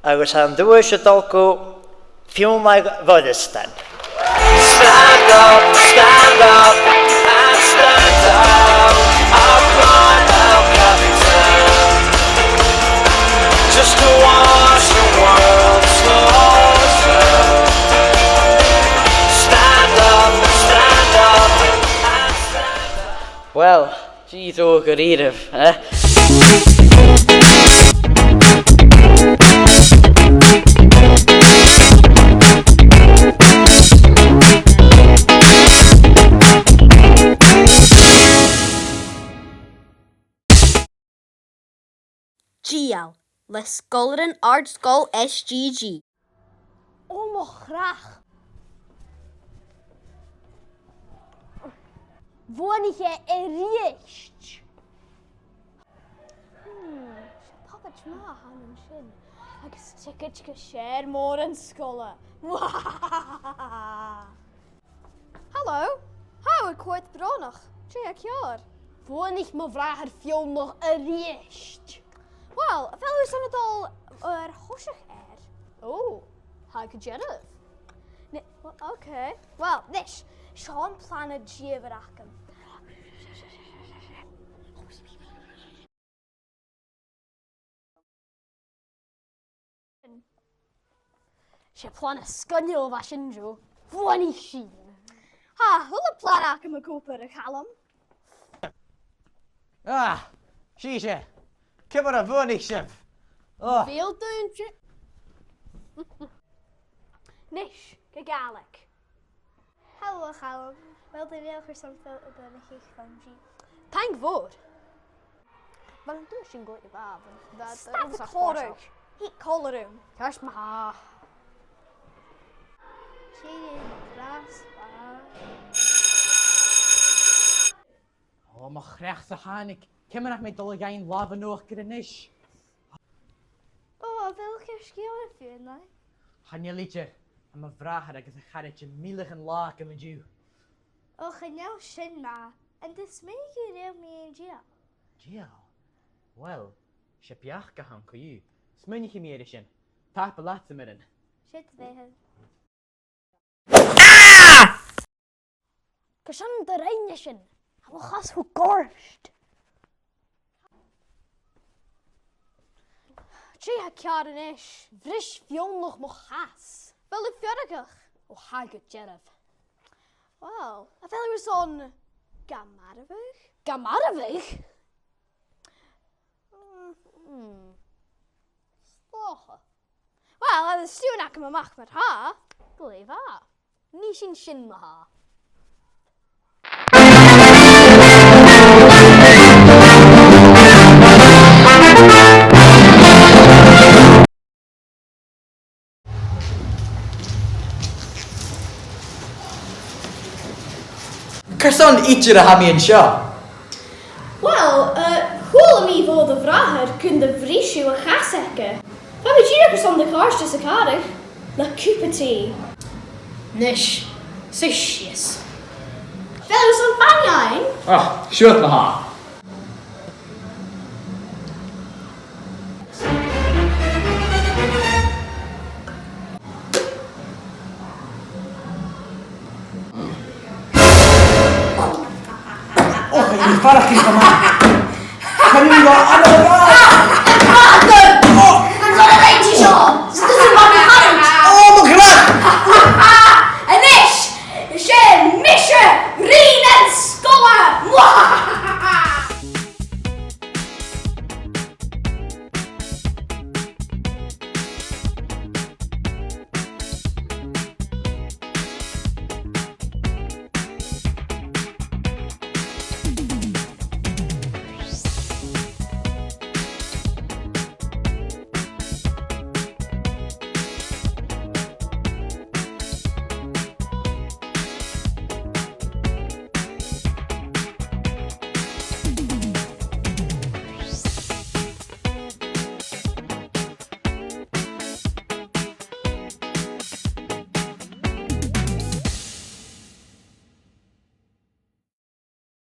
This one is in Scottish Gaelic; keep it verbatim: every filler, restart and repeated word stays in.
Agus tha an duais a' dol gu Fionnlagh Mhoireasdan. Stand up, stand up, and stand out. Our pride, our capital. Just to watch the world slow down. Stand up, stand up, and stand out. Well, Dìreach gu dearbh, eh? Dìreach le sgoilearan Àrd-sgoil S G G. Ò mo chreach! Bhuannaich e a-rithist! Hmm, 's e pocaid math a th' ann an sin, agus ticead gu sèithear mòr na sgoile. Halò? Tha thu a' coimhead brònach. Dè tha ceàrr? Bhuannaich mo bhràthair Fionnlagh a-rithist. Uill, a bheil thu airson a dhol air thoiseach air? Ò, tha gu dearbh. Ni-, well, okay. Well, a-nis, seo am plana dìomhair agam. 'S e plana sgoinneil a bha sin, Joe. Bhuannaich sinn. Tha a h-uile plana agam ag obair, a Chaluim. Ah, sibhse. Ciamar a bhuannaich sibh? Oh. Bheil dùinte. Nis, gu Gàidhlig. Halò, a Chaluim. Bheil thu an dùil gun do bhuannaich sibh? Taing mhòr. Bha an duais sin glè mhath. Stop the còmhradh. Thig còmhla rium. Ceart ma-thà. Sin an-dràsta. Ò, mo chreach-sa thàinig. Ciamar a tha mi a' dol a dh'fhaighinn làmh an uachdair a-nis? Ò, a bheil ceart gu leòr, a Fhionnlaigh? Chan eil idir. Tha mo bhràthair agus a charaid a' milleadh an latha agam an-diugh. Ò, chan eil sin math. An do smaoinich thu gu robh mi an dìol? Dìol? Uill, 's e beachd a th' ann co-dhiù. Smaoinichidh mi air sin. Tapadh leat, a Mhìcheil. Siuthad, a Mhìcheil. Carson an do rinn thu sin? Tha mo chas cho goirt. Dè tha ceàrr a-nis? Bhris Fionnlagh mo chas. A bheil thu feargach? Ò, tha gu dearbh. Uill, a bheil thu airson gam marbhadh? Gam marbhadh? Mm, mm. 'S dòcha. Uill, tha an sùil agam a-mach mar-thà. Glè mhath. Nì sinn sin ma-thà. Carson idir a tha mi an seo? Uill, eh, chuala mi bho do bhràthair gun do bhris thu a' chas aige. Bha mi dìreach airson do chàirdeas a chàradh le cupa tì. Nis, suidh sìos. A bheil thu airson bainne fhaighinn? Ah, siuthad ma-thà. Och, tha i a' faireachdainn cho math. Chan eil mi ro ann an